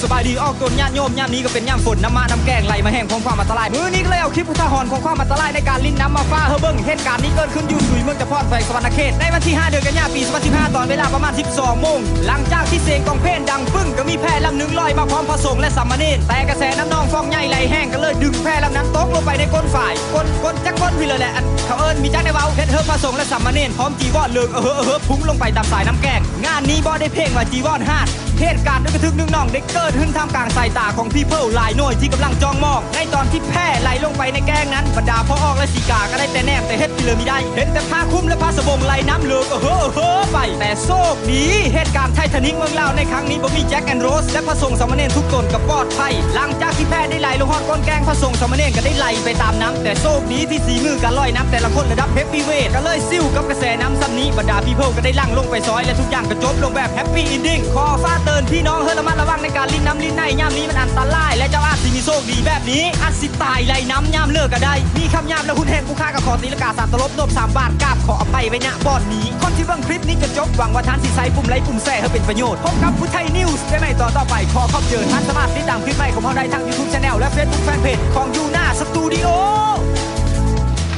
ສະບາຍດີອອກຕົນຍາດໂຍມ, ຍາມນີ້ກໍເປັນຍາມຝົນ, ນ້ຳມະນ້ຳແກ້ງໄຫຼມາແຮງ ພ້ອມຄວາມອັນຕະລາຍ. ມື້ນີ້ກໍເລີຍເອົາຄລິບອຸທາຫອນຂອງຄວາມອັນຕະລາຍໃນການຫຼິ້ນນ້ຳມາຝາກເຮົາເບິ່ງ. ເຫດການນີ້ເກີດຂຶ້ນຢູ່ສຸຍເມືອງຈຳພອນ ແຂວງສະຫວັນນະເຂດ ໃນວັນທີຫ້າ ເດືອນກັນຍາ ປີສອງພັນສິບຫ້າ ຕອນເວລາປະມານສິບສອງໂມງ. ຫຼັງຈາກທີ່ສຽງກອງເພນດັງປຶ້ງ, ກໍມີແພລຳໜຶ່ງລອຍມາພ້ອມພະສົງ ແລະ ສາມະເນນ, ແຕ່ກະແສນ້ຳນອງຟອງໃຫຍ່ໄຫຼແຮງ ກໍເລີຍດຶງແພລຳນັ້ນຕົກລົງໄປໃນກົ້ນຝາຍ. ກົ້ນ, ກົ້ນ, ຈັກກົ້ນພີ້ເລີຍແຫຼະ, ອັນເຂົາເອີ້ນ, ມີຈັກໄດ້ເວົ້າ, ເຮັດໃຫ້ພະສົງ ແລະ ສາມະເນນ ພ້ອມຈີວອນເລີງ ອະເຮີ ອະເຮີ ພຸ້ງລົງໄປຕາມສາຍນ້ຳແກ້ງ. ງານນີ້ບໍ່ໄດ້ເພງວ່າຈີວອນຫາດ. ເຫດການອຶກກະທຶກໜຶ່ງໜອງໄດ້ເກີດຂຶ້ນທ່າມກາງສາຍຕາຂອງ people ຫຼາຍໜ່ວຍທີ່ກຳລັງຈ້ອງມອງ. ໃນຕອນທີ່ແພໄຫຼລົງໄປໃນແກ້ງນັ້ນ, ບັນດາພໍ່ອອກ ແລະ ສີກາກໍໄດ້ແຕ່ແນມ, ແຕ່ເຮັດທີ່ເລີມີໄດ້, ເຫັນແຕ່ຜ້າຄຸມ ແລະ ຜ້າສະບົງໄຫຼນ້ຳເລີງ ເຮີ ເຮີໄປ. ແຕ່ໂຊກດີ, ເຫດການ Titanic ເມືອງລາວໃນຄັ້ງນີ້ບໍ່ມີ Jack and Rose ແລະ ພະສົງສາມະເນນທຸກຕົນກໍປອດໄພ. ຫຼັງຈາກທີ່ແພໄດ້ໄຫຼລົງຮອດກົ້ນແກ້ງ, ພະສົງສາມະເນນກໍໄດ້ໄຫຼໄປຕາມນ້ຳ, ແຕ່ໂຊກດີທີ່ສີມືການລອຍນ້ຳແຕ່ລະຄົນລະດັບ heavyweight ກໍເລີຍຊິວກັບກະແສນ້ຳສ່ຳນີ້. ບັນດາ people ກໍໄດ້ຫຼັ່ງລົງໄປຊ່ອຍ ແລະ ທຸກຢ່າງກໍຈົບລົງແບບ happy ending. ຂໍຝາກເຕືອນພີ່ນ້ອງໃຫ້ລະມັດລະວັງໃນການຫຼິ້ນນ້ຳຫຼິ້ນໃນ, ຍາມນີ້ມັນອັນຕະລາຍ ແລະ ເຈົ້າອາດຊິມີໂຊກດີແບບນີ້ ອາດຊິຕາຍໄຫຼນ້ຳຍາມເລີກກໍໄດ້. ມີຄຳຫຍາບ ແລະ ຮຸນແຮງ ຜູ້ຄ້າກໍຂໍຕີລະກາສາມຕະຫຼົບ ນົບສາມບາດ ກາບຂໍອະໄພໄວ້ນະບ່ອນນີ້. ກ່ອນທີ່ເບິ່ງຄລິບນີ້ຈະຈົບ, ຫວັງວ່າທ່ານຊິໃຊ້ປຸ່ມໄລ ປຸ່ມແຊໃຫ້ເປັນປະໂຫຍດ. ພົບກັບ Putthai News ໃນຕອນຕໍ່ໄປ. ຂໍຂອບໃຈ, ທ່ານສາມາດຕິດຕາມຄລິບໃໝ່ຂອງເຮົາໄດ້ທາງ YouTube Channel ແລະ Facebook Fanpage ຂອງ Yuna Studio.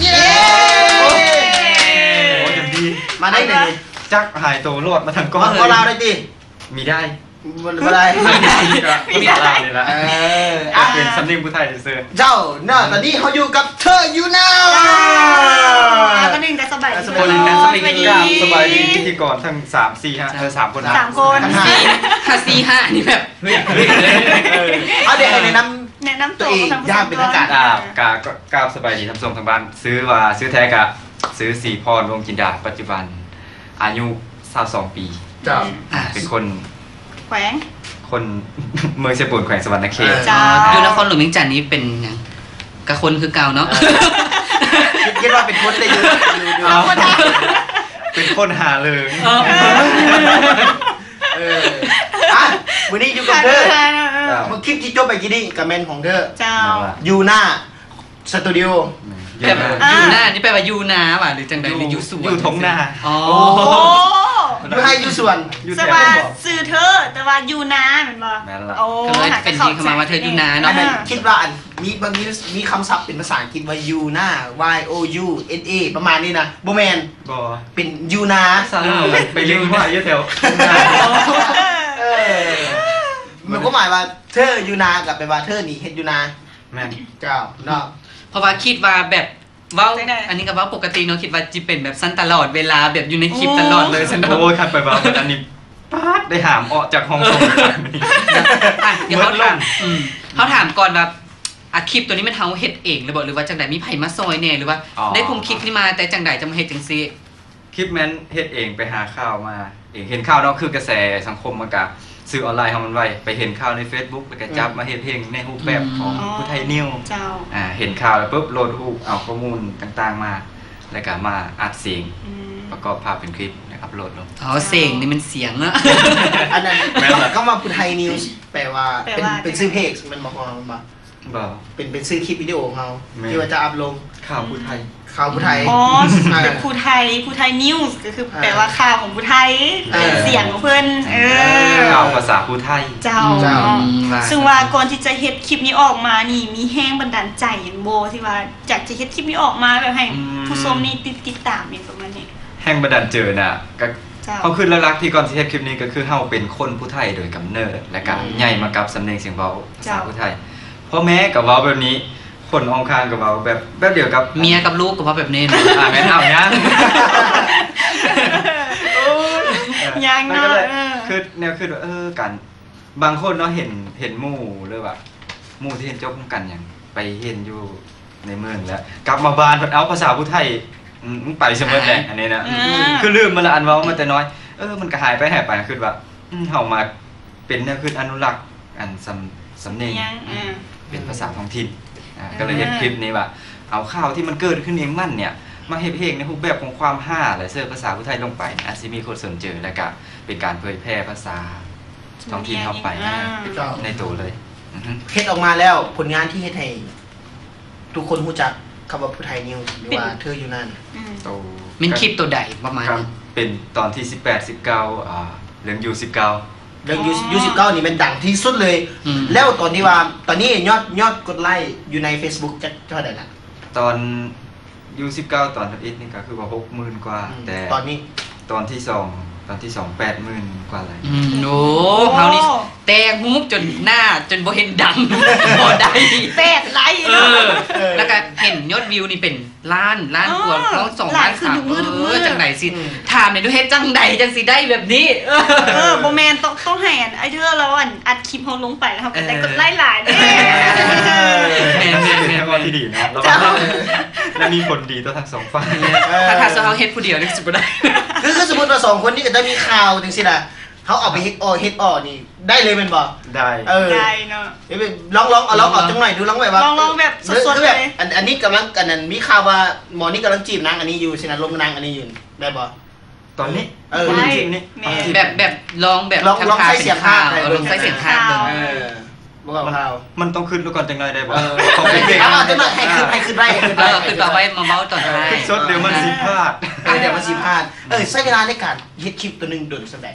ເຢ້! ໂອ້ ເຕັມທີ່ ມາໄດ້ເລີຍ. ຈັກຫາຍໂຕລອດມາທາງກ້ອງ ເວົ້າລາວໄດ້ຕິ? ມີໄດ້ ບໍ່ໄດ້ ມີໄດ້ ກໍມີໄດ້ນີ້ລະ. ເອີ ເປັນສຳນຽງຜູ້ໄທຊື່ໆ. ເຈົ້າເນາະ ຕອນນີ້ເຮົາຢູ່ກັບເທີຢູ່ນາ. ອ່າ ຕອນນີ້ກໍສະບາຍດີ ສະບາຍດີ ສະບາຍດີ ສະບາຍດີພິທີກອນທັງສາມ ສີ່ ຫ້າ ເອີ ສາມຄົນ ສາມຄົນ ຫ້າ ສີ່ ຫ້າ ນີ້ແບບ ເອີ ເອົາ ດຽວໃຫ້ແນະນຳ ແນະນຳຕົວເອງຢ່າງເປັນທາງການ. ອ່າ ກາ ກາບສະບາຍດີທ່ານຜູ້ຊົມທາງບ້ານ. ຊື່ວ່າ ຊື່ແທ້ກະຊື່ສີພອນ ວົງຈິນດາ ປັດຈຸບັນອາຍຸ ຊາວສອງປີ. ເຈົ້າ ອ່າ ເປັນຄົນ ແຂວງ ຄົນເມືອງເຊໂປນ ແຂວງສະຫວັນນະເຂດ. ເອີ ເຈົ້າ ຢູ່ນະຄອນຫຼວງວຽງຈັນນີ້ເປັນຫຍັງ? ກະຄົນຄືເກົ່າເນາະ. ເອີ ຄິດ ຄິດວ່າເປັນຄົນໄດ້ຢູ່ ຢູ່ ຢູ່ ເອົາ ເປັນຄົນຫາເລີງ. ເອີ ເອີ ອ່ະ ມື້ນີ້ຢູ່ກັບເທີ ເອີ ເອີ ເອີ ເອີ ເມື່ອຄລິບທີ່ຈົບໄປກີ້ນີ້ກະແມ່ນຂອງເທີ. ເຈົ້າ ຢູ່ນາ ສະຕູດິໂອ ແມ່ນ ແບບ ອ່າ ຢູ່ນານີ້ແປວ່າຢູ່ນາຫວາ ຫຼືຈັ່ງໃດ ຢູ່ ຫຼືຢູ່ສວນ ຢູ່ທົ່ງນາ. ອໍ ໂອ້ ຢູ່ໄຮ່ຢູ່ສວນ ຢູ່ແຖວ ແຕ່ວ່າຊື່ເທີ ແຕ່ວ່າຢູ່ນາແມ່ນບໍ່? ແມ່ນລະ. ໂອ້ ກໍເລີຍເປັນທີ່ເຂົ້າມາວ່າເທີຢູ່ນາເນາະ. ອ່າ ຄິດວ່າອັນ ມີ ມີ ມີຄຳສັບເປັນພາສາອັງກິດວ່າ Yuna Y O U N A ປະມານນີ້ນະ. ບໍ່ແມ່ນ ບໍ່ ເປັນຢູ່ນາ. ເອີ ໄປຫຼິ້ນຄວາຍຢູ່ແຖວ ເອີ ມັນກໍໝາຍວ່າເທີຢູ່ນາ ກໍແປວ່າເທີນີ້ເຮັດຢູ່ນາ. ແມ່ນ ເຈົ້າເນາະ ເພາະວ່າຄິດວ່າແບບເວົ້າ ອັນນີ້ກໍເວົ້າປົກກະຕິເນາະ ຄິດວ່າຊິເປັນແບບຊັ້ນຕະຫຼອດເວລາ ແບບຢູ່ໃນຄລິບຕະຫຼອດເລີຍຊັ້ນເນາະ. ໂອ້ຍ ຄັນໄປເວົ້າອັນນີ້ ປາດ ໄດ້ຫາມອອກຈາກຫ້ອງສົ່ງ. ອ່ະ ດຽວເຮົາຖາມ ເຮົາຖາມກ່ອນວ່າ ອ່ະ ຄລິບໂຕນີ້ແມ່ນເຮົາເຮັດເອງຫຼືບໍ່ ຫຼືວ່າຈັ່ງໃດ ມີໃຜມາຊ່ອຍແດ່ ຫຼືວ່າ ອໍ ໄດ້ຄຸມຄລິບນີ້ມາແຕ່ຈັ່ງໃດ ຈັ່ງມາເຮັດຈັ່ງຊີ້? ຄລິບແມ່ນເຮັດເອງ ໄປຫາຂ່າວມາເອງ ເຫັນຂ່າວເນາະ ຄືກະແສສັງຄົມມັນກະ ສື່ອອນລາຍເຮົາມັນໄວ ໄປເຫັນຂ່າວໃນເຟສບຸກ ແລ້ວກະ ອືມ ຈັບມາເຮັດເພງໃນຮູບແບບ ອືມ ຂອງ ອໍ ຜູ້ໄທນິວສ໌. ເຈົ້າ ອ່າ ເຫັນຂ່າວແລ້ວປຶບ ໂຫຼດຮູບ ເອົາຂໍ້ມູນຕ່າງໆມາ ແລ້ວກະມາອັດສຽງ ອືມ ປະກອບພາບເປັນຄລິບ ແລ້ວກະອັບໂຫຼດລົງ. ອໍ ເຈົ້າ ສຽງນີ້ແມ່ນສຽງເນາະ. ອັນນັ້ນ ແມ່ນລະ ຄຳວ່າຜູ້ໄທນິວສ໌ ແປວ່າ ແປວ່າ ເປັນ ເປັນຊື່ເພຈແມ່ນບໍ່? ບໍ່ ເປັນ ເປັນຊື່ຄລິບວິດີໂອຂອງເຮົາ ແມ່ນ ທີ່ວ່າຈະອັບລົງ ຂ່າວຜູ້ໄທ ອືມ ຂ່າວຜູ້ໄທ. ອໍ ອ່າ ເປັນຜູ້ໄທ ຜູ້ໄທນິວສ໌ ກໍຄື ອ່າ ແປວ່າຂ່າວຂອງຜູ້ໄທ ອ່າ ເປັນສຽງຂອງເພິ່ນ. ເອີ ຂ່າວພາສາຜູ້ໄທ. ເຈົ້າ ເຈົ້າ ອືມ ວ່າ ຊຶ່ງວ່າກ່ອນທີ່ຈະເຮັດຄລິບນີ້ອອກມານີ້ ມີແຮງບັນດານໃຈຫຍັງບໍ່ ທີ່ວ່າຢາກຈະເຮັດຄລິບນີ້ອອກມາ ແບບໃຫ້ ອືມ ຜູ້ຊົມນີ້ຕິດ ຕິດຕາມຫຍັງປະມານນີ້? ແຮງບັນດານໃຈນະ ກໍ ເຈົ້າ ເຮົາຄິດຫຼັກໆທີ່ກ່ອນຊິເຮັດຄລິບນີ້ ກໍຄືເຮົາເປັນຄົນຜູ້ໄທໂດຍກຳເນີດ ແລ້ວກໍ ອືມ ໃຫຍ່ມາກັບສຳນຽງສຽງເວົ້າພາສາ ເຈົ້າ ຜູ້ໄທ. ພໍ່ແມ່ກໍເວົ້າແບບນີ້ ຄົນອ້ອມຂ້າງກໍເວົ້າແບບ ແບບດຽວກັບ ເມຍກັບລູກກໍເວົ້າແບບນີ້. ອ່າ ແມ່ນ ເອົາ ຍັງ ຍັງເນາະ. ເອີ ຄືແນວຄິດວ່າ ເອີ ການ ບາງຄົນເນາະ ເຫັນ ເຫັນໝູ່ ຫຼືວ່າໝູ່ທີ່ຮຽນຈົບນຳກັນຫຍັງ ໄປຮຽນຢູ່ໃນເມືອງ ແລ້ວກັບມາບ້ານເພິ່ນເອົາພາສາຜູ້ໄທ ອືມ ໄປຊະໝົດແຫຼະ. ອ່າ ອັນນີ້ນະ ອືມ ຄືລືມໝົດລະ ອັນເວົ້າມາແຕ່ນ້ອຍ. ເອີ ມັນກໍຫາຍໄປ ຫາຍໄປ ຄິດວ່າ ອືມ ເຮົາມາເປັນແນວຄິດອະນຸລັກ ອັນ ສຳ ສຳນຽງ ອືມ ເປັນພາສາທ້ອງຖິ່ນ. ອ່າ ກໍເລີຍເຮັດຄລິບນີ້ວ່າ ເອົາຂ່າວທີ່ມັນເກີດຂຶ້ນໃນມັນເນຍ ມາເຮັດເພງໃນຮູບແບບຂອງຄວາມຮາ ແລະ ເສີມພາສາຜູ້ໄທລົງໄປ ອາດຊິມີຄົນສົນເຈີ ແລະ ກະເປັນການເຜີຍແຜ່ພາສາທ້ອງຖິ່ນເຮົາໄປ ອ່າ ໃນໂຕເລີຍ. ອືຮຶ ເຮັດອອກມາແລ້ວ ຜົນງານທີ່ເຮັດໃຫ້ ທຸກຄົນຮູ້ຈັກຄຳວ່າຜູ້ໄທນິວສ໌ ຫຼືວ່າເທີຢູ່ນາ. ອືມ ໂຕ ແມ່ນຄລິບໂຕໃດປະມານ? ກໍເປັນຕອນທີສິບແປດ ສິບເກົ້າ ອ່າ ເລື່ອງຢູ່ສິບເກົ້າ ເລື່ອງຢູ ຢູສິບເກົ້ານີ້ແມ່ນດັງທີ່ສຸດເລີຍ. ອືມ ແລ້ວຕອນທີ່ວ່າ ຕອນນີ້ຍອດ ຍອດກົດໄລຢູ່ໃນເຟສບຸກຈັກເທົ່າໃດລະ? ຕອນຢູສິບເກົ້າຕອນທຳອິດນີ້ກໍຄືວ່າຫົກໝື່ນກວ່າ. ອືມ ແຕ່ຕອນນີ້ ຕອນທີສອງ ຕອນທີສອງແປດໝື່ນກວ່າໄລ. ອືມ ໂອ້ ເຮົານີ້ແຕ່ງຮູບຈົນໜ້າ ຈົນບໍ່ເຫັນດັງ ບໍ່ໄດ້ ແປດໄລ. ເອີ ເນາະ ແລ້ວກໍເຫັນຍອດວິວນີ້ເປັນລ້ານ ລ້ານກວ່າ ອໍ ສອງລ້ານ ຫຼາຍຂຶ້ນທຸກມື້ ສາມ ທຸກມື້. ເອີ ຈັ່ງໃດຊິ ອືມ ຖາມແດ່ດູ ເຮັດຈັ່ງໃດຈັ່ງຊິໄດ້ແບບນີ້? ເອີ ບໍ່ແມ່ນ ຕ້ອງ ຕ້ອງໃຫ້ອັນ ໄອເດີລາວອັນ ອັດຄລິບເຮົາລົງໄປ ແລ້ວເຮົາກໍໄດ້ ເອີ ກົດໄລຫຼາຍເດ້. ເອີ ແມ່ນໆໆໆ ເປັນທາງອອກທີ່ດີເນາະ ລະວັງ ແລ້ວມີຜົນດີຕໍ່ທັງສອງຝ່າຍ. ເອີ ຖ້າ ຖ້າເຮົາເຮັດຜູ້ດຽວນີ້ຊິບໍ່ໄດ້. ຄື ຄືສົມມຸດວ່າສອງຄົນນີ້ກໍໄດ້ມີຂ່າວຈັ່ງຊີ້ນະ ເຮົາເອົາໄປເຮັດອອກ ເຮັດອອກນີ້ໄດ້ເລີຍແມ່ນບໍ່? ໄດ້ ເອີ ໄດ້ເນາະ. ເອີ ລອງ ລອງເອົາ ລອງເອົາຈັກໜ້ອຍດູ ລອງແບບວ່າ ລອງ ລອງແບບສົດໆເລີຍ. ອັນ ອັນນີ້ກຳລັງ ອັນນັ້ນ ມີຂ່າວວ່າໝໍນີ້ກຳລັງຈີບນາງອັນນີ້ຢູ່ຊີ້ນະ ລົມນາງອັນນີ້ຢູ່ ໄດ້ບໍ່? ຕອນນີ້? ເອີ ໄດ້ ແມ່ນ ແບບ ແບບລອງແບບ ລອງ ລອງໃຊ້ສຽງພາກ ເອີ ລອງໃຊ້ສຽງພາກເບິ່ງ. ເອີ ບໍ່ເອົາ ມັນ ມັນຕ້ອງຄິດດູກ່ອນຈັກໜ້ອຍໄດ້ບໍ່? ເອີ ເອົາ ເອົາຈັກໜ້ອຍ ໃຫ້ຄິດ ໃຫ້ຄິດໄວ້ ໃຫ້ຄິດໄວ້ ເອີ ຄິດຕໍ່ໄວ້ມາເວົ້າຕອນທ້າຍ. ສົດໆ ດຽວມັນຊິພາດ ເອີ ດຽວມັນຊິພາດ. ເອີ ໃຊ້ເວລາໃນການເຮັດຄລິບໂຕໜຶ່ງດົນສ່ຳໃດ?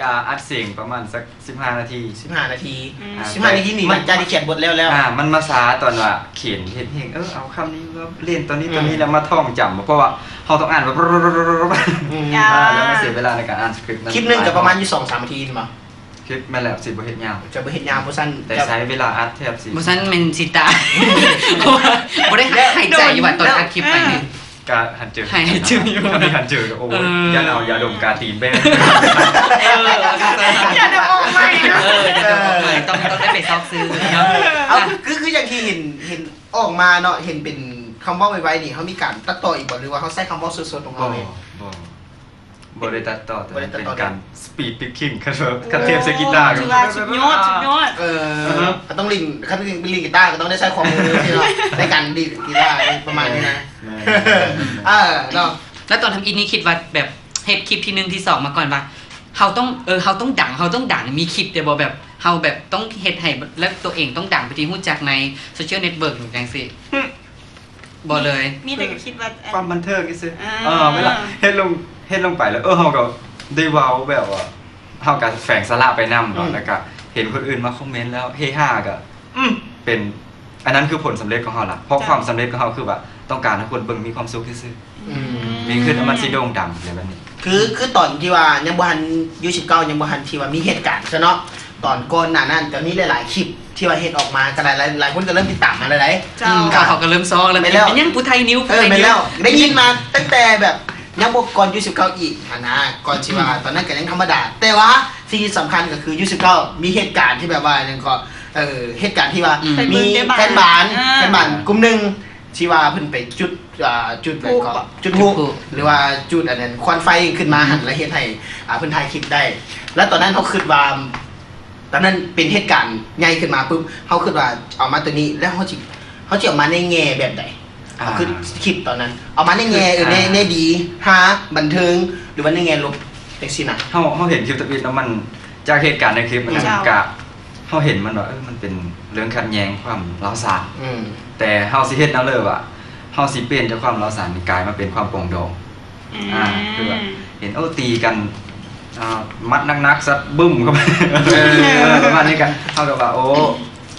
ກະອັດສຽງປະມານສັກສິບຫ້ານາທີ. ສິບຫ້ານາທີ. ອືມ ອ່າ ສິບຫ້ານາທີນີ້ ແຕ່ມັນ ຫຼັງຈາກທີ່ຂຽນບົດແລ້ວແລ້ວ? ອ່າ ມັນມາຊ້າຕອນວ່າຂຽນເຮັດເຮງ ເອີ ເອົາຄຳນີ້ມາຫຼິ້ນຕອນນີ້ ອືມ ຕອນນີ້ ແລ້ວມາທ່ອງຈຳ ເພາະວ່າເຮົາຕ້ອງອ່ານແບບ ອືມ ອ່າ ແລ້ວມັນເສຍເວລາໃນການອ່ານສະຄຣິບນັ້ນ. ຄລິບໜຶ່ງກໍປະມານຢູ່ສອງສາມນາທີແມ່ນບໍ່? ຄລິບ ແມ່ນແລ້ວ ຊິບໍ່ເຮັດຍາວ ຈະບໍ່ເຮັດຍາວ ບໍ່ຊັ້ນ ແຕ່ໃຊ້ເວລາອັດແທບຊິ ບໍ່ຊັ້ນແມ່ນຊິຕາຍ ເພາະວ່າບໍ່ໄດ້ຫາຍໃຈຢູ່ວ່າຕອນອັດຄລິບໄປນີ້. ກະຫັນເຈີ ຫາຍເຈີຢູ່ ຄັນມີຫັນເຈີ ໂອ້ຍ ເອີ ຢ້ານເອົາຢາດົມກາຕີນແບງ ເອີ ຢ່າດມອອກໃໝ່ເນາະ. ເອີ ຢ່າດມອອກໃໝ່ ຕ້ອງ ຕ້ອງໄດ້ໄປຊອກຊື້ເນາະ. ເອົາ ຄື ຄືຢ່າງທີ່ເຫັນ ເຫັນອອກມາເນາະ ເຫັນເປັນຄຳເວົ້າໄວໆນີ້ ເຮົາມີການຕັດຕໍ່ອີກບໍ່ ຫຼືວ່າເຮົາໃຊ້ຄຳເວົ້າສົດໆຂອງເຮົາເລີຍ? ບໍ່ ບໍ່ ບໍ່ໄດ້ຕັດຕໍ່ ແຕ່ ບໍ່ໄດ້ຕັດຕໍ່ ເປັນການ ສະປີດປິກຄິງ ຄັນ ຄັນທຽບໃສ່ກີຕາ ຖືວ່າສຸດຍອດ ສຸດຍອດ. ເອີ ອ່າຮະ ກໍຕ້ອງຫຼິ້ນ ຄັນຫຼິ້ນ ຫຼິ້ນກີຕາກໍຕ້ອງໄດ້ໃຊ້ຄວາມມືເນາະ ໃນການດີດກີຕາປະມານນີ້ນະ. ແມ່ນ ເອີ ເນາະ. ແລ້ວຕອນທຳອິດນີ້ຄິດວ່າແບບເຮັດຄລິບທີໜຶ່ງທີສອງມາກ່ອນວ່າ ເຮົາຕ້ອງ ເອີ ເຮົາຕ້ອງດັງ ເຮົາຕ້ອງດັງ ມີຄິດແຕ່ບໍ່ ແບບເຮົາແບບຕ້ອງເຮັດໃຫ້ ແລ້ວຕົວເອງຕ້ອງດັງເປັນທີ່ຮູ້ຈັກໃນໂຊຊຽວເນັດເວີກຈັ່ງຊີ້? ບໍ່ເລີຍ ມີແຕ່ກໍຄິດວ່າ ຄວາມບັນເທີງຊື່ໆ. ອ່າ ເອີ ເວລາເຮັດລົງ ເຮັດລົງໄປແລ້ວ ເອີ ເຮົາກໍໄດ້ເວົ້າແບບວ່າ ເຮົາກໍແຝງສາລະໄປນຳເນາະ ອືມ ແລ້ວກໍເຫັນຄົນອື່ນມາຄອມເມັນແລ້ວເຮຮາ ກໍ ອືມ ເປັນ ອັນນັ້ນຄືຜົນສຳເລັດຂອງເຮົາລະ ເພາະ ເຈົ້າ ຄວາມສຳເລັດຂອງເຮົາຄືວ່າຕ້ອງການໃຫ້ຄົນເບິ່ງມີຄວາມສຸກຊື່ໆ. ອືມ ມີຂຶ້ນແລ້ວມັນຊິໂດ່ງດັງເລີຍບັດນີ້. ຄື ຄືຕອນທີ່ວ່າຍັງບໍ່ທັນ ຢູສິບເກົ້າຍັງບໍ່ທັນທີ່ວ່າມີເຫດການຊະເນາະ ຕອນກ່ອນໜ້ານັ້ນກໍມີຫຼາຍໆຄລິບທີ່ວ່າເຮັດອອກມາ ກໍຫຼາຍໆ ຫຼາຍຄົນກໍເລີ່ມຕິດຕາມມາແລ້ວໃດ໋. ເຈົ້າ ອືມ ເຂົາກໍເລີ່ມຊອກແລ້ວ ແມ່ນແລ້ວ ເປັນຫຍັງຜູ້ໄທນິວ ເອີ ແມ່ນແລ້ວ ໄດ້ຍິນມາຕັ້ງແຕ່ແບບຍັງບໍ່ກ່ອນຢູສິບເກົ້າອີກຫັ້ນນະ ກ່ອນຊິວ່າ ອືມ ຕອນນັ້ນກໍຍັງທຳມະດາ ແຕ່ວ່າສິ່ງທີ່ສຳຄັນກໍຄືຢູສິບເກົ້າມີເຫດການທີ່ແບບວ່າຫຍັງກໍ ເອີ ເຫດການທີ່ວ່າ ອືມ ມີແຟນບານ ອ່າ ແຟນບານກຸ່ມໜຶ່ງ ທີ່ວ່າເພິ່ນໄປຈຸດ ອ່າ ຈຸດ ຈຸດ ແບບກໍ ຈູດ ຈູດພລຸ ຈູດພລຸ ຫຼືວ່າຈູດອັນນັ້ນຄວັນໄຟຂຶ້ນມາຫັ້ນ ອືມ ແລ້ວເຮັດໃຫ້ ອ່າ ເພິ່ນຖ່າຍຄລິບໄດ້. ແລ້ວຕອນນັ້ນເຮົາຄິດວ່າ ຕອນນັ້ນເປັນເຫດການໃຫຍ່ຂຶ້ນມາປຶບ ເຮົາຄິດວ່າເອົາມາຕົວນີ້ ແລ້ວເຮົາຊິ ເຮົາຊິເອົາມາໃນແງ່ແບບໃດ? ອ່າ ເຮົາຄິດຄລິບຕອນນັ້ນ ເອົາມາໃນແງ່ ອ່າ ໃນ ໃນດີ ຮາ ບັນເທີງ ຫຼືວ່າໃນແງ່ລົບ ຈັ່ງຊີ້ນະ. ເຮົາ ເຮົາເຫັນຄລິບທຳອິດເນາະ ມັນ ຈາກເຫດການໃນຄລິບມັນ ເຈົ້າ ກະ ເຮົາເຫັນມັນວ່າ ເອີ ມັນເປັນເລື່ອງຂັດແຍ່ງຄວາມລາວສາງ ອືມ ແຕ່ເຮົາຊິເຮັດແນວເລີວ່າ ເຮົາຊິປ່ຽນຈາກຄວາມລາວສາງນີ້ກາຍມາເປັນຄວາມປອງດອງ. ອືມ ອ່າ ຄືວ່າເຫັນ ໂອ້ ຕີກັນ ອ່າ ໝັດໜັກໆ ຊັດບຶ້ມເຂົ້າໄປ ເອີ ປະມານນີ້ ກະ ເຮົາກໍວ່າ ໂອ້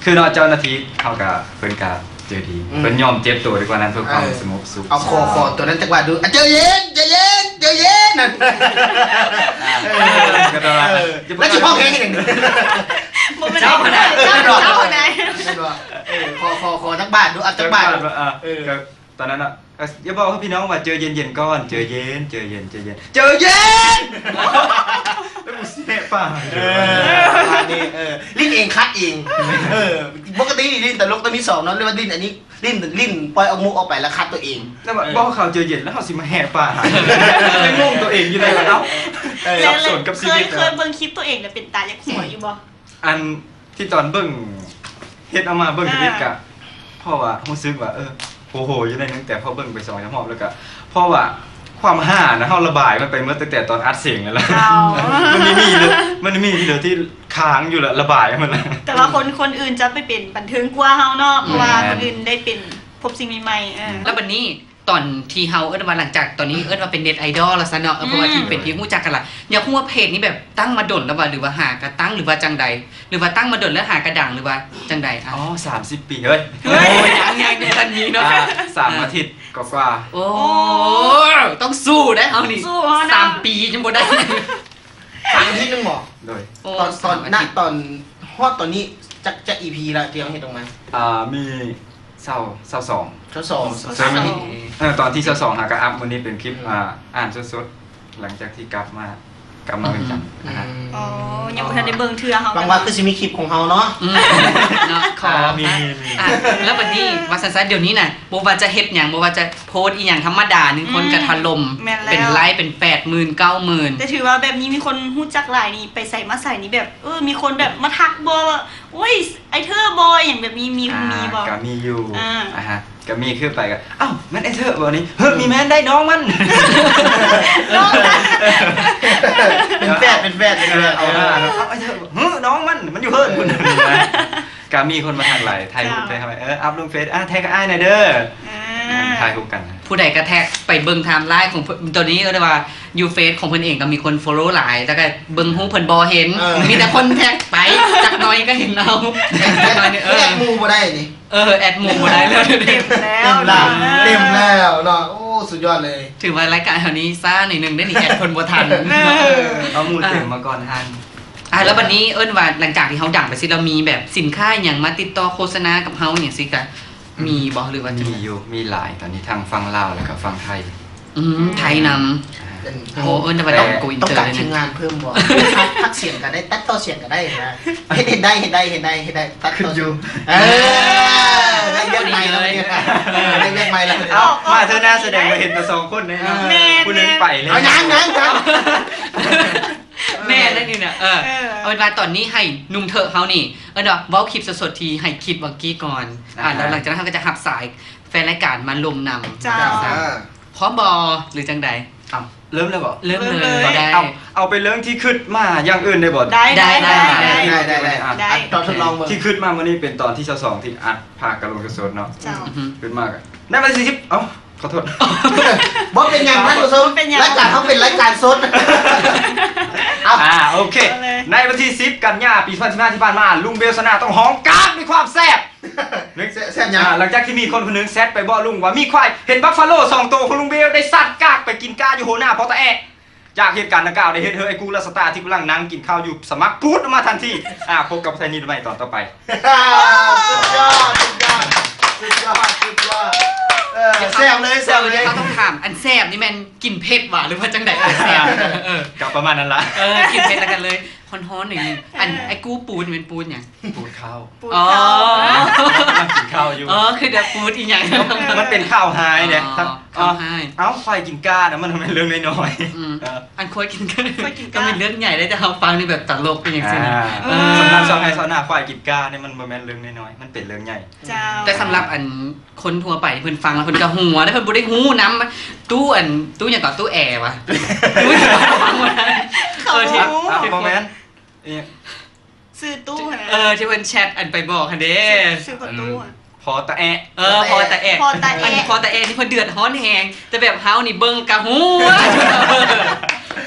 ຄືເນາະ ເຈົ້າໜ້າທີ່ເຮົາກະ ເພິ່ນກະໃຈດີ ອືມ ເພິ່ນຍອມເຈັບໂຕດີກວ່ານັ້ນ ເພື່ອຄວາມ ເອີ ສະຫງົບສຸກ. ເອົາ ຂໍ ຂໍຕົວນັ້ນຈັກບາດດູ ອ່ະ ໃຈເຢັນ ໃຈເຢັນ ໃຈເຢັນ ນັ້ນ ເອີ ກໍແຕ່ວ່າ ເອີ ແລ້ວຊິຮ້ອງເພງເຮັດຫຍັງນີ້? ບໍ່ແມ່ນ ເຈົ້າ ເຈົ້າ ເຈົ້າ ເອີ ຂໍ ຂໍ ຂໍຈັກບາດດູ ອ່ະ ຈັກບາດ ຈັກບາດ ອ່ະ ເອີ ກໍຕອນນັ້ນນະ ກໍຢ່າບອກໃຫ້ພີ່ນ້ອງວ່າ ໃຈເຢັນໆກ່ອນ ໃຈເຢັນ ໃຈເຢັນ ໃຈເຢັນ ໃຈເຢັນ ແລ້ວກູຊິແຫະປາກ ເອີ ປະມານນີ້ ເອີ ຫຼິ້ນເອງຄັດເອງ ເອີ ປົກກະຕິນີ້ຫຼິ້ນຕະຫຼົກຕອນມີສອງເນາະ ຫຼືວ່າຫຼິ້ນອັນນີ້ ຫຼິ້ນ ຫຼິ້ນປ່ອຍອອກມຸກອອກໄປແລ້ວຄັດຕົວເອງ ແລ້ວແບບ ເອີ ບໍ່ເຂົ້າໃຈເຢັນ ແລ້ວເຮົາຊິມາແຫະປາກ ຍັງງົງຕົວເອງຢູ່ເລີຍວ່າ ເອົ້າ ເອີ ສັບສົນກັບຊີວິດ ເຄີຍ ເຄີຍເບິ່ງຄລິບຕົວເອງແລ້ວເປັນຕາຢາກຫົວຢູ່ບໍ່? ອັນທີ່ຕອນເບິ່ງ ເຮັດອອກມາເບິ່ງທຳອິດ ອ່າ ກະ ເພາະວ່າຮູ້ສຶກວ່າ ເອີ ໂອ້ໂຫ ຢູ່ໜ້ອຍໜຶ່ງ ແຕ່ພໍເບິ່ງໄປສອງສາມຮອບແລ້ວກະ ເພາະວ່າຄວາມຮ່ານະ ເຮົາລະບາຍມັນໄປໝົດຕັ້ງແຕ່ຕອນອັດສຽງແລ້ວລະ ເຈົ້າ ມັນມີ ມີເລີຍ ມັນມີເລີຍທີ່ຄ້າງຢູ່ລະ ລະບາຍມັນລະ. ແຕ່ວ່າຄົນ ຄົນອື່ນຈະໄປເປັນບັນເທີງກວ່າເຮົາເນາະ ເພາະວ່າ ແມ່ນ ຄົນອື່ນໄດ້ເປັນ ພົບສິ່ງໃໝ່ໆ ເອີ ແລ້ວບັດນີ້ ຕອນທີ່ເຮົາເອີ້ນວ່າ ຫຼັງຈາກຕອນນີ້ເອີ້ນວ່າເປັນເນັດໄອດອລແລ້ວຊະເນາະ ເອີ ເພາະວ່າ ອືມ ທີ່ເປັນທີ່ຮູ້ຈັກກັນລະ ຢາກຮູ້ວ່າເພຈນີ້ແບບຕັ້ງມາດົນແລ້ວຫວາ ຫຼືວ່າຫາກະຕັ້ງ ຫຼືວ່າຈັ່ງໃດ ຫຼືວ່າຕັ້ງມາດົນແລ້ວຫາກະດັງ ຫຼືວ່າຈັ່ງໃດ? ອໍ ສາມສິບປີ ເຮີ້ຍ ໂອ້ຍ ຍັງ ຍັງ ຍັງທັນມີເນາະ ອ່າ ສາມອາທິດກວ່າໆ ໂອ້ ຕ້ອງສູ້ເດ້ເຮົານີ້ ສູ້ເນາະ ສາມປີຍັງບໍ່ໄດ້ ສາມອາທິດໜຶ່ງບໍ? ໂດຍ ໂອ້ ຕອນ ຕອນ ສາມອາທິດ ນະ ຕອນ ຮອດຕອນນີ້ຈັກ ຈັກອີພີລະທີ່ເຮົາເຮັດອອກມາ? ອ່າ ມີ ຊາວ ຊາວສອງ ຊາວສອງ ຊາວສອງ ເອີ ຕອນທີຊາວສອງຫາກະອັບມື້ນີ້ເປັນຄລິບ ອືມ ອ່າ ອ່ານສົດໆ ຫຼັງຈາກທີ່ກັບມາ ກັບມາວຽງຈັນ ອືມ ນະຮະ ອືມ ອໍ ຍັງບໍ່ທັນໄດ້ເບິ່ງເທື່ອເຮົາ ຫວັງວ່າຄືຊິມີຄລິບຂອງເຮົາເນາະ ອືມ ເນາະ ຂໍ ອ່າ ມີ ມີ ມີ ອ່າ ແລ້ວບັດນີ້ວ່າຊັ້ນຊະ ດຽວນີ້ນະ ບໍ່ວ່າຈະເຮັດຫຍັງ ບໍ່ວ່າຈະໂພສອີ່ຫຍັງທຳມະດາ ໜຶ່ງຄົນ ອືມ ກະຖະຫຼົ່ມ ແມ່ນແລ້ວ ເປັນໄລ ເປັນແປດໝື່ນ ເກົ້າໝື່ນ ແຕ່ຖືວ່າແບບນີ້ມີຄົນຮູ້ຈັກຫຼາຍນີ້ ໄປໃສມາໃສນີ້ແບບ ເອີ ມີຄົນແບບມາທັກບໍ່ວ່າ ໂອ້ຍ ອ້າຍເທີບໍ ອີ່ຫຍັງແບບນີ້ ມີ ອ່າ ມີບໍ່? ກະມີຢູ່ ອ່າ ອ່າຮະ ກະມີຄືໄປກະ ອ້າວ ແມ່ນອ້າຍເທີບໍນີ້? ເຮີ້ຍ ອືມ ມີແມ່ນໄດ້ນ້ອງມັນ ເປັນແຟດ ເປັນແຟດ ເປັນແຟດ ເອີ ເອົາ ເອີ ເອົາ ອ້າຍເທີ ເຮີ້ຍ ນ້ອງມັນ ມັນຢູ່ເຮີ້ນພຸ້ນ ກະມີຄົນມາທັກຫຼາຍ ຖ່າຍຮູບ ເຈົ້າ ໄດ້ເຂົ້າໄປ ເອີ ອັບລົງເຟສ ອ່າ ແທັກອ້າຍແດ່ເດີ ອ່າ ອ່າ ຖ່າຍຮູບກັນ ຜູ້ໃດກະແທັກໄປເບິ່ງໄທມ໌ລາຍຂອງເພິ່ນ ໂຕນີ້ກໍໄດ້ວ່າ ຢູ່ເຟສຂອງເພິ່ນເອງກໍມີຄົນຟໍໂລຫຼາຍ ແລ້ວກໍເບິ່ງຮູບເພິ່ນບໍ່ເຫັນ ເອີ ມີແຕ່ຄົນແທັກໄປ ຈັກໜ້ອຍກໍເຫັນເອົາ ຈັກໜ້ອຍນີ້ ເອີ ແອັດໝູ່ບໍ່ໄດ້ນີ້ ເອີ ແອັດໝູ່ບໍ່ໄດ້ເລີຍ ເຕັມແລ້ວ ເຕັມລະ ເອີ ເຕັມແລ້ວເນາະ ໂອ້ ສຸດຍອດເລີຍ ຖືວ່າລາຍການເຮົານີ້ຊ້າໜ້ອຍໜຶ່ງເດ້ນີ້ ແອັດເພິ່ນບໍ່ທັນ ເອີ ເອົາໝູ່ເຕັມມາກ່ອນຫັ້ນ ອ່າ ແລ້ວບັດນີ້ເອີ້ນວ່າ ຫຼັງຈາກທີ່ເຮົາດັງໄປຊິ ແລ້ວມີແບບສິນຄ້າຫຍັງມາຕິດຕໍ່ໂຄສະນາກັບເຮົາຫຍັງຊີ້ກະ ມີບໍ່ ຫຼືວ່າ ມີຢູ່ ມີຫຼາຍ ຕອນນີ້ທັງຝັ່ງລາວ ແລ້ວກະຝັ່ງໄທ ອືມ ອືມ ໄທນຳ ອ່າ ເປັນ ໂອ້ ເອີ້ນວ່າຕ້ອງ ເອີ ໂກອິນເຕີ ຕ້ອງການທີມງານເພີ່ມບໍ່? ພາກ ພາກສຽງກະໄດ້ ຕັດຕໍ່ສຽງກະໄດ້ນະ ເຮັດ ເຮັດໄດ້ ເຮັດໄດ້ ເຮັດໄດ້ ເຮັດໄດ້ ຕັດຕໍ່ ຂຶ້ນຢູ່ ເອີ ໄດ້ວຽກໃໝ່ແລ້ວ ເອີ ໄດ້ວຽກໃໝ່ແລ້ວ ເອົາ ມາເທື່ອໜ້າສະແດງວ່າເຫັນແຕ່ສອງຄົນເດ້ເນາະ ເອີ ແມ່ນ ຜູ້ໜຶ່ງໄປແລ້ວ ເອົາ ຍັງ ຍັງ ຍັງ ແມ່ນແລ້ວນີ້ນະ ເອີ ເອີ ເອົາເປັນວ່າຕອນນີ້ໃຫ້ໜຸ່ມເທີກເຮົານີ້ ເອີ້ນວ່າເວົ້າຄລິບສົດໆທີ່ໃຫ້ຄລິບວ່າກີ້ກ່ອນ ອ່າ ອ່າ ແລ້ວຫຼັງຈາກນັ້ນເຮົາກໍຈະຮັບສາຍແຟນລາຍການມາລົມນຳ ເຈົ້າ ອ່າ ພ້ອມບໍ່ ຫຼືຈັ່ງໃດ? ເອົ້າ ເລີ່ມແລ້ວບໍ? ເລີ່ມເລີຍ ເລີ່ມເລີຍ ກໍໄດ້ ເອົ້າ ເອົາໄປເລື່ອງທີ່ຄິດມາຢ່າງອື່ນໄດ້ບໍ່? ໄດ້ ໄດ້ ໄດ້ ໄດ້ ໄດ້ ໄດ້ ໄດ້ ອ່າ ໄດ້ ອ່ະ ລອງທົດລອງເບິ່ງ ທີ່ຄິດມາມື້ນີ້ເປັນຕອນທີຊາວສອງທີ່ອັດພາກກະລົງສົດໆເນາະ ເຈົ້າ ອືຮຶ ຄິດມາ ໃນວັນທີສິບ ເອົ້າ ຂໍໂທດ ບໍ່ເປັນຫຍັງ ທ່ານຜູ້ຊົມ ບໍ່ເປັນຫຍັງ ລາຍການເຮົາເປັນລາຍການສົດ ເອົາ ອ່າ ໂອເຄ ເອົາເລີຍ ໃນວັນທີສິບ ກັນຍາ ປີສອງພັນສິບຫ້າ ທີ່ຜ່ານມາ ລຸງເບວຊະນາຕ້ອງຮ້ອງກາກດ້ວຍຄວາມແຊບ ແຊ- ແຊບຫຍັງ? ອ່າ ຫຼັງຈາກທີ່ມີຄົນຄົນໜຶ່ງແຊັດໄປບອກລຸງວ່າ ມີຄວາຍເຫັນບັກຟາໂລສອງໂຕຂອງລຸງເບວໄດ້ສັດກາກໄປກິນກ້າຢູ່ໂຮງນາພໍ່ຕາແອະ. ຈາກເຫດການດັ່ງກ່າວໄດ້ເຮັດໃຫ້ອ້າຍກູ່ ແລະ ສະຕາທີ່ກຳລັງນັ່ງກິນເຂົ້າຢູ່ສະໝັກປູດອອກມາທັນທີ. ອ່າ ພົບກັບໄທນິດໃໝ່ຕອນຕໍ່ໄປ. ສຸດຍອດ ສຸດຍອດ ສຸດຍອດ ສຸດຍອດ ເອີ ແຊບເລີຍ ແຊບເລີຍ. ເຮົາຕ້ອງຖາມ ອັນແຊບນີ້ແມ່ນກິນເຜັດຫວາ ຫຼືວ່າຈັ່ງໃດ? ອັນແຊບ ເອີ ກໍປະມານນັ້ນລະ ເອີ ກິນເຜັດນຳກັນເລີຍ. ຮ້ອນໆ ໜ້ອຍໜຶ່ງ. ເອີ ອັນ ອ້າຍກູ່ປູນນີ້ແມ່ນປູນຫຍັງ? ປູນເຂົ້າ. ປູນເຂົ້າ. ອໍ ກິນເຂົ້າຢູ່. ອໍ ຄືແບບປູນອີ່ຫຍັງ? ມັນເປັນຂ່າວຮ້າຍເດ້. ອໍ ຂ່າວຮ້າຍ. ເອົ້າ ຄວາຍກິນກ້ານະ ມັນແມ່ນເລື່ອງນ້ອຍໆ. ອືມ ເອີ ອັນຄວາຍກິນກ້າ ຄວາຍກິນກ້າ ກໍເປັນເລື່ອງໃຫຍ່ເດ້ ແຕ່ເຮົາຟັງນີ້ແບບຕະຫຼົກອີ່ຫຍັງຊີ້ນະ. ອ່າ ເອີ ສຳລັບຊາວໄຮ່ຊາວນາ ຄວາຍກິນກ້ານີ້ມັນບໍ່ແມ່ນເລື່ອງນ້ອຍໆ ມັນເປັນເລື່ອງໃຫຍ່. ເຈົ້າ. ແຕ່ສຳລັບອັນຄົນທົ່ວໄປເພິ່ນຟັງແລ້ວເພິ່ນກໍຫົວ ແຕ່ເພິ່ນບໍ່ໄດ້ຮູ້ນຳ. ຕູ້ອັນ ຕູ້ຫຍັງເກາະ ຕູ້ແອຫວາ? ຕູ້ຫຍັງເກາະ ຟັງບໍ່ໄດ້. ເຂົາ ເອີ ທີ່ ອ່ະ ອ່ະ ບໍ່ແມ່ນ ອີ່ຫຍັງ ຊື່ຕູ້ຫັ້ນນະ. ເອີ ທີ່ເພິ່ນແຊັດອັນໄປບອກຫັ້ນເດ້. ຊື່ ຊື່ພໍ່ຕູ້ ອືມ ພໍ່ຕາແອະ. ເອີ ພໍ່ຕາແອະ ພໍ່ຕາແອະ ພໍ່ຕາແອະ. ອັນພໍ່ຕາແອະນີ້ເພິ່ນເດືອດຮ້ອນແຮງ ແຕ່ແບບເຮົານີ້ເບິ່ງກະຫົວ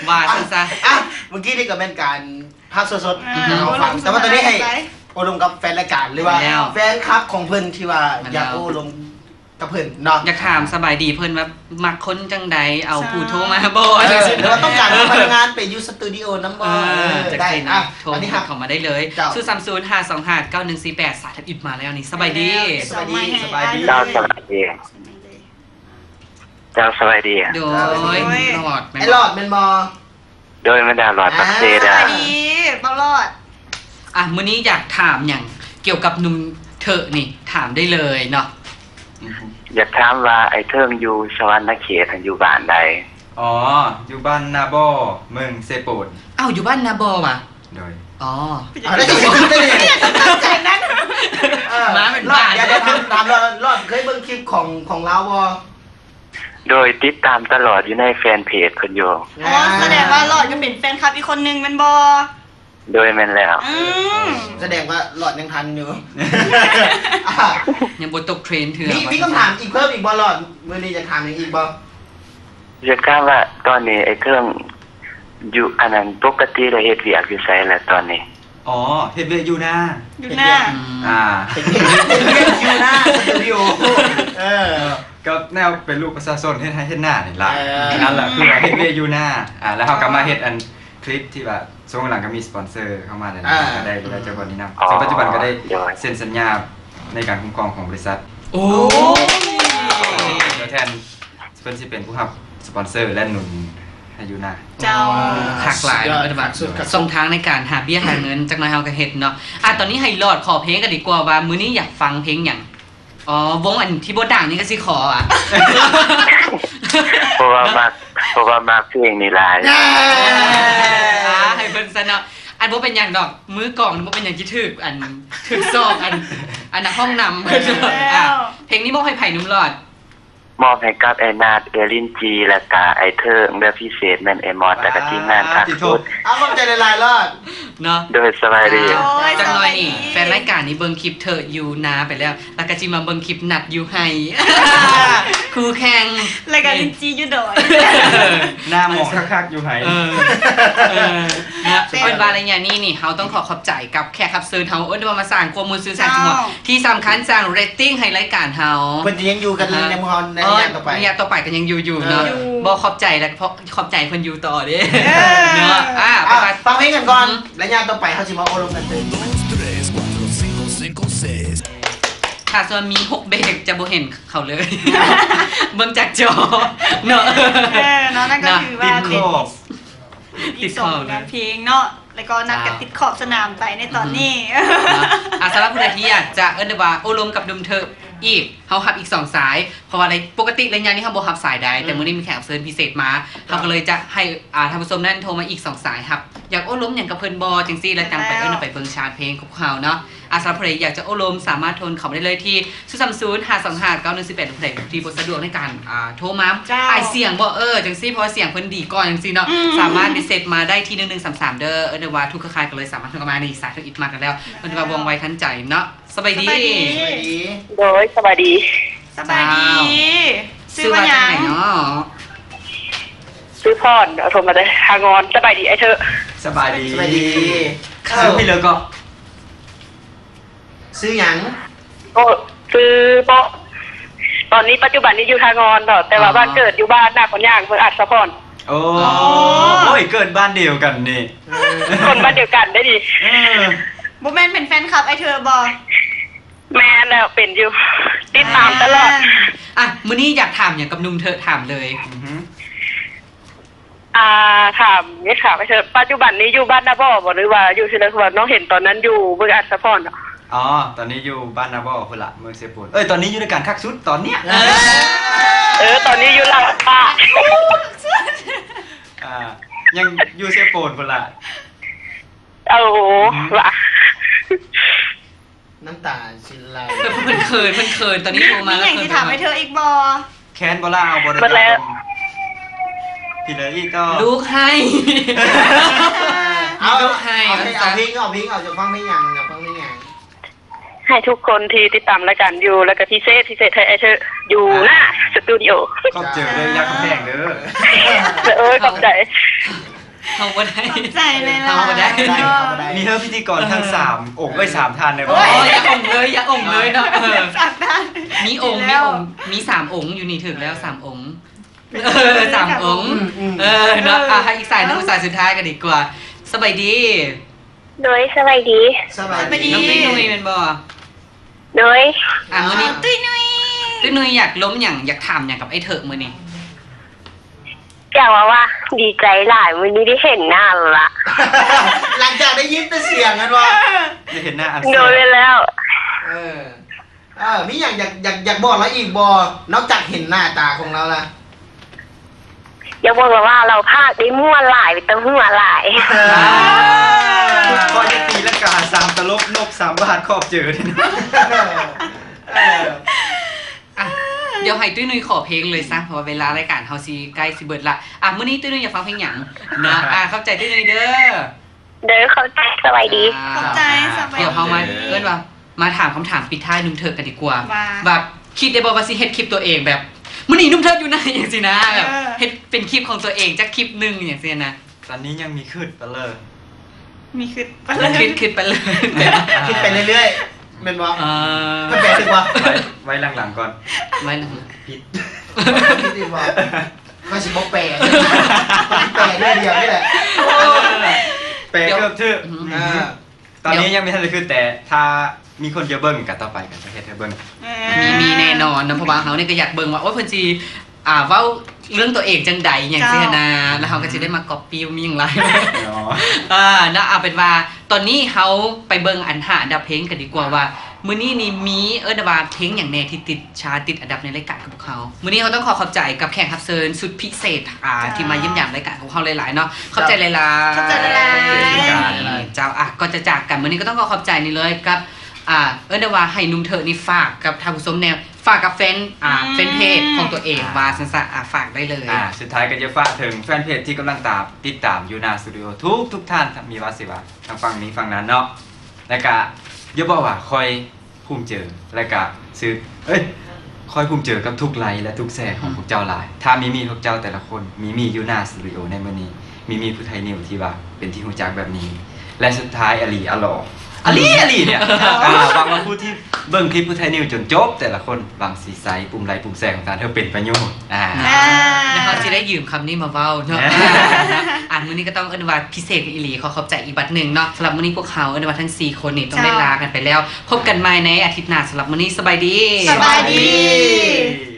ວ່າຊັ້ນຊະ. ອ່ະ ມື້ກີ້ນີ້ກໍແມ່ນການພາກສົດໆ ອ່າ ໃຫ້ເຮົາຟັງ ແຕ່ວ່າຕອນນີ້ໃຫ້ໂອ້ລົມກັບແຟນລາຍການ ຫຼືວ່າແມ່ນແລ້ວ ແຟນຄລັບຂອງເພິ່ນທີ່ວ່າ ແມ່ນແລ້ວ ຢາກໂອ້ລົມ ກັບເພິ່ນເນາະ. ຢາກຖາມສະບາຍດີເພິ່ນວ່າມັກຄົນຈັ່ງໃດ ເອົາຜູ້ໂທມາບໍ່ ເອີ ຈັ່ງຊີ້ນະ ຫຼືວ່າຕ້ອງການພະນັກງານໄປຢູ່ສະຕູດິໂອນຳບໍ່? ເອີ ເອີ ຈັ່ງຊີ້ນະ ໄດ້ ອ່ະ ໂທເຂົ້າມາໄດ້ເລີຍ. ເຈົ້າ ສູນສາມສູນ ຫ້າສອງຫ້າ ເກົ້າໜຶ່ງສີ່ແປດ ສາຍທຳອິດມາແລ້ວນີ້. ສະບາຍດີ. ສະບາຍດີ ສະບາຍດີ. ເຈົ້າ ສະບາຍດີ. ເຈົ້າ ສະບາຍດີ. ໂດຍ ໂດຍ ຫຼອດແມ່ນບໍ່? ອ້າຍຫຼອດແມ່ນບໍ່? ໂດຍ ແມ່ນດາວຫຼອດ ອ່າ ປາກເຊດາ. ສະບາຍດີ ບ່າວຫຼອດ. ອ່ະ ມື້ນີ້ຢາກຖາມຫຍັງກ່ຽວກັບໜຸ່ມເທີກນີ້ ຖາມໄດ້ເລີຍເນາະ. ອືຮຶ ຢາກຖາມວ່າ ອ້າຍເທີກຢູ່ສະຫວັນນະເຂດຫັ້ນ ຢູ່ບ້ານໃດ? ອໍ ຢູ່ບ້ານນາບໍ່ ເມືອງເຊໂປນ. ອ້າວ ຢູ່ບ້ານນາບໍ່ຫວາ? ໂດຍ. ອໍ ເອົາ ໄດ້ຊິຂຶ້ນໄດ້ນີ້ ໃຈນັ້ນ. ເອີ ມາເປັນບ້ານ. ດຽວ ດຽວ ຖາມ ຖາມຫຼອດ ຫຼອດເຄີຍເບິ່ງຄລິບຂອງ ຂອງລາວບໍ່? ໂດຍ ຕິດຕາມຕະຫຼອດຢູ່ໃນແຟນເພຈເພິ່ນຢູ່. ອໍ ອ່າ ສະແດງວ່າຫຼອດກໍເປັນແຟນຄລັບອີກຄົນໜຶ່ງແມ່ນບໍ່? ໂດຍ ແມ່ນແລ້ວ. ອືມ ສະແດງວ່າຫຼອດຍັງທັນຢູ່ ຍັງບໍ່ຕົກເທຣນເທື່ອ. ມີ ມີຄຳຖາມອີກເພີ່ມອີກບໍ່ຫຼອດ? ມື້ນີ້ຢາກຖາມຫຍັງອີກບໍ່? ຢາກຖາມວ່າຕອນນີ້ໄອ້ເທິງຢູ່ ອັນນັ້ນ ປົກກະຕິແລ້ວເຮັດວຽກຢູ່ໃສລະຕອນນີ້? ອໍ ເຮັດວຽກຢູ່ນາ. ຢູ່ນາ. ອືມ ອ່າ ເຮັດວຽກ ເຮັດວຽກຢູ່ນາ ສະຕູດິໂອ. ເອີ ກໍແນວເປັນລູກປະຊາຊົນ ເຮັດໄຮ່ເຮັດນານີ້ລະ. ເອີ ນັ້ນລະ ຄືວ່າເຮັດວຽກຢູ່ນາ. ອ່າ ແລ້ວເຮົາກໍມາເຮັດອັນຄລິບທີ່ວ່າຊ່ວງຫຼັງກໍມີສະປອນເຊີເຂົ້າມາແລ້ວ ອ່າ ກໍໄດ້ ໄດ້ເຈົ້າບ່ອນນີ້ນຳ. ອໍ ເຊິ່ງປັດຈຸບັນກໍໄດ້ເຊັນສັນຍາໃນການຄຸ້ມຄອງຂອງບໍລິສັດ. ໂອ້ ໂດຍແທນ ເພິ່ນຊິເປັນຜູ້ຮັບສະປອນເຊີ ແລະ ໜູນໃຫ້ຢູ່ນາ. ເຈົ້າ ອໍ ຄັກຫຼາຍເນາະ ເອີ້ນວ່າຊ່ອງທາງໃນການຫາເບ້ຍຫາເງິນ ຈັກໜ້ອຍເຮົາກໍເຮັດເນາະ. ອ່າ ຕອນນີ້ໃຫ້ຫຼອດຂໍເພງກັນດີກວ່າ ວ່າມື້ນີ້ຢາກຟັງເພງຫຍັງ? ອໍ ວົງອັນທີ່ບໍ່ດັງນີ້ກໍຊິຂໍຫວາ? ເພາະວ່າມັກ ເພາະວ່າມັກເພງນີ້ຫຼາຍ. ອ່າ ໃຫ້ເພິ່ນຊະເນາະ. ອັນບໍ່ເປັນຫຍັງດອກ ມືກອງບໍ່ເປັນຫຍັງ ຊິຖືກອັນ ຖືກຊອກອັນ ອັນນະຫ້ອງນຳ. ແລ້ວ ອ່າ ເພງນີ້ມອບໃຫ້ໃຜໜຸ່ມຫຼອດ? ມອບໃຫ້ກັບໄອ້ນັດ ເອື້ອຍລິນຈີ ແລ້ວກະໄອ້ເທີງ ແລະ ພິເສດແມ່ນໄອ້ມອດ ແລ້ວກະທີມງານຄັກສຸດ. ເອົາ ຂອບໃຈຫຼາຍໆ ຫຼອດເນາະ. ໂດຍ ສະບາຍດີ. ໂອ້ຍ ຈັກໜ້ອຍນີ້ ສະບາຍດີ. ແຟນລາຍການນີ້ເບິ່ງຄລິບເທີຢູ່ນາໄປແລ້ວ ແລ້ວກະຊິມາເບິ່ງຄລິບນັດຢູ່ໄຮ່ ຄູ່ແຂ່ງ ແລ້ວກະລິນຈີຢູ່ດອຍ ໜ້າໝອງຄັກໆ ຢູ່ໄຮ່. ເອີ ເອີ ເນາະ. ເປັນວ່າໄລຍະນີ້ນີ້ ເຮົາຕ້ອງຂໍຂອບໃຈກັບແຂກຮັບເຊີນເຮົາ ເອີ້ນວ່າມາສ້າງຄວາມມ່ວນຊື່ນ ສ້າງ ທີ່ສຳຄັນສ້າງເຣດຕິງໃຫ້ລາຍການເຮົາ. ເພິ່ນຈະຍັງຢູ່ກັນໃນ ໃນຮອບໄລຍະຕໍ່ໄປ ເອີ ໄລຍະຕໍ່ໄປກໍຍັງຢູ່ຢູ່ເນາະ. ບໍ່ຂອບໃຈແລ້ວກໍ ຂອບໃຈເພິ່ນຢູ່ຕໍ່ເດ້ ເອີ ເນາະ. ອ່າ ອ່າ ໄປຟັງເພງກັນກ່ອນ ໄລຍະຕໍ່ໄປເຮົາຊິມາໂອ້ລົມກັນຕື່ມ. ຖ້າສ່ວນມີຫົກເບກຈະບໍ່ເຫັນເຂົາເລີຍ ເບິ່ງຈາກຈໍເນາະ. ເອີ ເນາະ ນັ້ນກໍຖືວ່າເປັນອີກສອງຜົນງານເພງເນາະ ແລ້ວກໍນັດກັນຕິດຂອບສະໜາມໄປໃນຕອນນີ້. ອ່າ ສຳລັບຜູ້ໃດທີ່ຢາກຈະ ເອີ້ນໄດ້ວ່າໂອ້ລົມກັບໜຸ່ມເທີອີກ ເຮົາຮັບອີກສອງສາຍ ເພາະວ່າໃນ ປົກກະຕິໄລຍະນີ້ເຮົາບໍ່ຮັບສາຍໃດ ແຕ່ມື້ນີ້ມີແຂກຮັບເຊີນພິເສດມາ ເຮົາກໍເລີຍຈະໃຫ້ ອ່າ ທ່ານຜູ້ຊົມນັ້ນໂທມາອີກສອງສາຍ ຮັບ ຢາກໂອ້ລົມຫຍັງກັບເພິ່ນບໍ່ ຈັ່ງຊີ້ ແລ້ວຈັ່ງໄປເອີ້ນໄປເບິ່ງຊານເພງຂອງເຮົາເນາະ. ອ່າ ສຳລັບຜູ້ໃດຢາກຈະໂອ້ລົມ ສາມາດໂທເຂົ້າມາໄດ້ເລີຍທີ່ ສູນສາມສູນ ຫ້າສອງຫ້າ ເກົ້າໜຶ່ງສີ່ແປດ ຜູ້ໃດທີ່ບໍ່ສະດວກໃນການ ອ່າ ໂທມາ ອ້າຍສຽງບໍ່ ເອີ ຈັ່ງຊີ້ ເພາະວ່າສຽງເພິ່ນດີກ່ອນຈັ່ງຊີ້ເນາະ. ສາມາດເຮັດເຊັດມາໄດ້ທີ່ ໜຶ່ງໜຶ່ງສາມສາມ ເດີ ເອີ້ນໄດ້ວ່າທຸກເຄືອຂ່າຍກໍເລີຍສາມາດໂທເຂົ້າມາ. ນີ້ ສາຍທາງອິດມາກັນແລ້ວ ເພິ່ນວ່າວ່ອງໄວທັນໃຈເນາະ. ສະບາຍດີ ສະບາຍດີ. ໂດຍ ສະບາຍດີ. ສະບາຍດີ. ເຈົ້າ ຊື່ວ່າຫຍັງ? ຊື່ວ່າຈັ່ງໃດເນາະ? ຊື່ພອນ ໂທມາແຕ່ທ່າງ່ອນ. ສະບາຍດີອ້າຍເທີ. ສະບາຍດີ ສະບາຍດີ. ຊື່ພີ່ເລີກະ? ຊື່ຫຍັງ? ໂອ້ ຊື່ ຕອນນີ້ປັດຈຸບັນນີ້ຢູ່ທ່າງ່ອນເນາະ ແຕ່ວ່າ ອໍ ບ້ານເກີດຢູ່ບ້ານນາຄົນຍ່າງ ເມືອງອັດສະພອນ. ໂອ້ ໂອ້ຍ ເກີດບ້ານດຽວກັນນີ້. ເອີ ຄົນບ້ານດຽວກັນໄດ໋ນີ້. ເອີ ບໍ່ແມ່ນເປັນແຟນຄລັບອ້າຍເທີບໍ? ແມ່ນແລ້ວ ເປັນຢູ່ ຕິດຕາມຕະຫຼອດ. ອ່າ ມື້ນີ້ຢາກຖາມຫຍັງກັບໜຸ່ມເທີ ຖາມເລີຍ. ອ່າ ຖາມ ຢາກຖາມໄອ້ເທີ ປັດຈຸບັນນີ້ຢູ່ບ້ານນາບໍ່ບໍ ຫຼືວ່າຢູ່ທີ່ໃດ? ຄືວ່ານ້ອງເຫັນຕອນນັ້ນຢູ່ເມືອງອັດສະພອນ. ອໍ ຕອນນີ້ຢູ່ບ້ານນາບໍ່ພຸ້ນລະ ເມືອງເຊໂປນ. ເອີຍ ຕອນນີ້ຢູ່ໃນການຄັກສຸດຕອນເນີ້ຍ. ເອີ ຕອນນີ້ຢູ່ລາວຕາ. ອ່າ ຍັງຢູ່ເຊໂປນພຸ້ນລະ. ໂອ້ ຫວາ ນ້ຳຕາຊິໄຫຼ. ເພິ່ນເຂີນ ເພິ່ນເຂີນ ຕອນນີ້ໂທມາ ມີຫຍັງຊິຖາມໄອ້ເທີອີກບໍ່? ແຄ້ນບໍ່ລະ? ເອົາບໍ່ໄດ້. ເອົາ ເອົາເພງ ເອົາເພງ ເອົາ ຢາກຟັງເພງຫຍັງ? ຢາກຟັງເພງຫຍັງ? ໃຫ້ທຸກຄົນທີ່ຕິດຕາມລາຍການຢູ່ ແລ້ວກໍພິເສດ ພິເສດໃຫ້ອ້າຍເທີຢູ່ນາສະຕູດິໂອ. ຂອບໃຈເດີ ຢາກແພງເດີ. ໂອ້ຍ ຂອບໃຈ. ເຮົາບໍ່ໄດ້ ຂອບໃຈຫຼາຍໆ. ເຮົາບໍ່ໄດ້ ເຮົາບໍ່ໄດ້. ມີເຮີພິທີກອນທັງສາມອົງ ເອີຍ ສາມທ່ານເລີຍ. ໂອ້ຍ ຢ່າອົງເລີຍ ຢ່າອົງເລີຍເນາະ. ເອີ ສາມທ່ານ ມີອົງ ມີອົງ ມີສາມອົງຢູ່ນີ້ ຖືກແລ້ວ ສາມອົງ. ເອີ ສາມອົງ. ເອີ ເນາະ. ອ່າ ໃຫ້ອີກສາຍໜຶ່ງ ສາຍສຸດທ້າຍກັນດີກວ່າ. ສະບາຍດີ. ໂດຍ ສະບາຍດີ. ສະບາຍດີ. ນ້ອງຕຸ້ຍນຸ່ຍແມ່ນບໍ່? ໂດຍ. ອ່າ ມື້ນີ້ ຕຸ້ຍນຸ່ຍ ຕຸ້ຍນຸ່ຍຢາກລົມຫຍັງ ຢາກຖາມຫຍັງກັບໄອ້ເທີມື້ນີ້? ຢາກເວົ້າວ່າດີໃຈຫຼາຍ ມື້ນີ້ໄດ້ເຫັນໜ້າແລ້ວລະ. ຫຼັງຈາກໄດ້ຍິນແຕ່ສຽງແມ່ນບໍ່? ໄດ້ເຫັນໜ້າອັນ ໂດຍ ແມ່ນແລ້ວ. ເອີ ເອີ ມີຫຍັງຢາກ ຢາກ ຢາກບອກລາວອີກບໍ່ ນອກຈາກເຫັນໜ້າຕາຂອງລາວລະ? ຢາກບອກລາວວ່າລາວພາກໄດ້ມ່ວນຫຼາຍ ເປັນຕາຫົວຫຼາຍ. ເພາະຍັງຕີລັງກາສາມຕະຫຼົບ ນົບສາມບາດຂອບເຈີ. ອ່ະ ດຽວໃຫ້ຕຸ້ຍນຸ່ຍຂໍເພງເລີຍຊະ ເພາະວ່າເວລາລາຍການເຮົາຊິໃກ້ຊິເບິດລະ. ອ່ະ ມື້ນີ້ຕຸ້ຍນຸ່ຍຢາກຟັງເພງຫຍັງເນາະ? ອ່ະ ຂອບໃຈຕຸ້ຍນຸ່ຍເດີ. ໂດຍ ຂອບໃຈ ສະບາຍດີ. ຂອບໃຈ ສະບາຍດີ. ດຽວເຮົາມາເອີ້ນວ່າ ມາຖາມຄຳຖາມປິດທ້າຍໜຸ່ມເທີກກັນດີກວ່າ ວ່າ ວ່າຄິດໄດ້ບໍ່ວ່າຊິເຮັດຄລິບຕົວເອງແບບ ມື້ນີ້ໜຸ່ມເທີກຢູ່ໃນ ຈັ່ງຊີ້ນະ ແບບ ເອີ ເຮັດເປັນຄລິບຂອງຕົວເອງຈັກຄລິບໜຶ່ງ ຈັ່ງຊີ້ນະ. ຕອນນີ້ຍັງມີຄຶດປະເລີ ມີຄຶດປະເລີ ຄຶດ ຄຶດໄປເລີຍ ຄິດໄປເລື້ອຍໆ ແມ່ນບໍ່? ເອີ ມັນແປຖືກບໍ່? ໄວ້ ໄວ້ຫຼັງໆກ່ອນ ໄວ້ຫຼັງໆ ຜິດ ຜິດອີກບໍ່? ຂ້ອຍຊິບໍ່ແປ ແປເທື່ອດຽວນີ້ແຫຼະ ແປເກືອບຖືກ ອືມ ອ່າ ຕອນນີ້ຍັງບໍ່ທັນໄດ້ຄຶດ ແຕ່ຖ້າມີຄົນຈະເບິ່ງກໍຕໍ່ໄປກໍຈະເຮັດໃຫ້ເບິ່ງ ເອີ ມີ ມີແນ່ນອນເນາະ ເພາະວ່າເຮົານີ້ກໍຢາກເບິ່ງວ່າ ໂອ້ຍ ເພິ່ນຊິ ອ່າ ເວົ້າເລື່ອງຕົວເອງຈັ່ງໃດ ຫຍັງຊີ້ນະ ເຈົ້າ ແລ້ວເຮົາກໍຊິໄດ້ມາກັອບປີ້ ມີຫຍັງຫຼາຍ ເນາະ ເອີ ເນາະ ເອົາເປັນວ່າ ຕອນນີ້ເຮົາໄປເບິ່ງອັນຫ້າອັນດັບເພງກັນດີກວ່າ ວ່າມື້ນີ້ນີ້ມີ ເອີ້ນວ່າເພງຫຍັງແດ່ທີ່ຕິດຊາດ ຕິດອັນດັບໃນລາຍການຂອງພວກເຮົາ. ມື້ນີ້ເຮົາຕ້ອງຂໍຂອບໃຈກັບແຂກຮັບເຊີນສຸດພິເສດ ອ່າ ເຈົ້າ ທີ່ມາຢ້ຽມຢາມລາຍການຂອງເຮົາຫຼາຍໆເນາະ. ຂອບໃຈຫຼາຍໆ ຂອບໃຈຫຼາຍໆ ເຈົ້າ. ອ່າ ກ່ອນຈະຈາກກັນ ມື້ນີ້ກໍຕ້ອງຂໍຂອບໃຈນີ້ເລີຍກັບ ອ່າ ເອີ້ນໄດ້ວ່າໃຫ້ໜຸ່ມເທີກນີ້ຝາກກັບທ່ານຜູ້ຊົມແດ່ ຝາກກັບແຟນ ອ່າ ອືມ ແຟນເພຈຂອງຕົວເອງ ອ່າ ວ່າຊັ້ນຊະ ອ່າ ຝາກໄດ້ເລີຍ. ອ່າ ສຸດທ້າຍກໍຢາກຝາກເຖິງແຟນເພຈທີ່ກຳລັງຕາມ ຕິດຕາມຢູ່ໜ້າສະຕູດິໂອທຸກໆທ່ານ ມີວ່າຊິວ່າທາງຝັ່ງນີ້ຝັ່ງນັ້ນເນາະ ແລ້ວກະຢ່າບອກວ່າຂ້ອຍພູມເຈີ ແລ້ວກະຊື່ ເອີຍ ຂ້ອຍພູມເຈີກັບທຸກໄລ ແລະ ທຸກແຊຂອງ ອືມ ພວກເຈົ້າຫຼາຍ. ຖ້າມີມີພວກເຈົ້າແຕ່ລະຄົນ ມີມີຢູ່ໜ້າສະຕູດິໂອໃນມື້ນີ້ ມີມີຜູ້ໄທນິວທີ່ວ່າເປັນທີ່ຮູ້ຈັກແບບນີ້ ແລະ ສຸດທ້າຍອາຫຼີອາຫຼໍ ອາຫຼີອາຫຼີເນຍ ອ່າ ຫວັງວ່າຜູ້ທີ່ເບິ່ງຄລິບຜູ້ໄທນິວຈົນຈົບ ແຕ່ລະຄົນຫວັງຊິໃຊ້ປຸ່ມໄລປຸ່ມແຊຂອງທ່ານໃຫ້ເປັນປະໂຫຍດ ອ່າ ອ່າ ແລ້ວເຮົາຊິໄດ້ຢືມຄຳນີ້ມາເວົ້າເນາະ ອ່າ ອ່າ ມື້ນີ້ກໍຕ້ອງເອີ້ນວ່າພິເສດອີ່ຫຼີ ຂໍຂອບໃຈອີກບັດໜຶ່ງເນາະ. ສຳລັບມື້ນີ້ພວກເຮົາເອີ້ນວ່າທັງສີ່ຄົນນີ້ຕ້ອງໄດ້ ເຈົ້າ ລາກັນໄປແລ້ວ ພົບກັນໃໝ່ໃນອາທິດໜ້າ. ສຳລັບມື້ນີ້ສະບາຍດີ ສະບາຍດີ.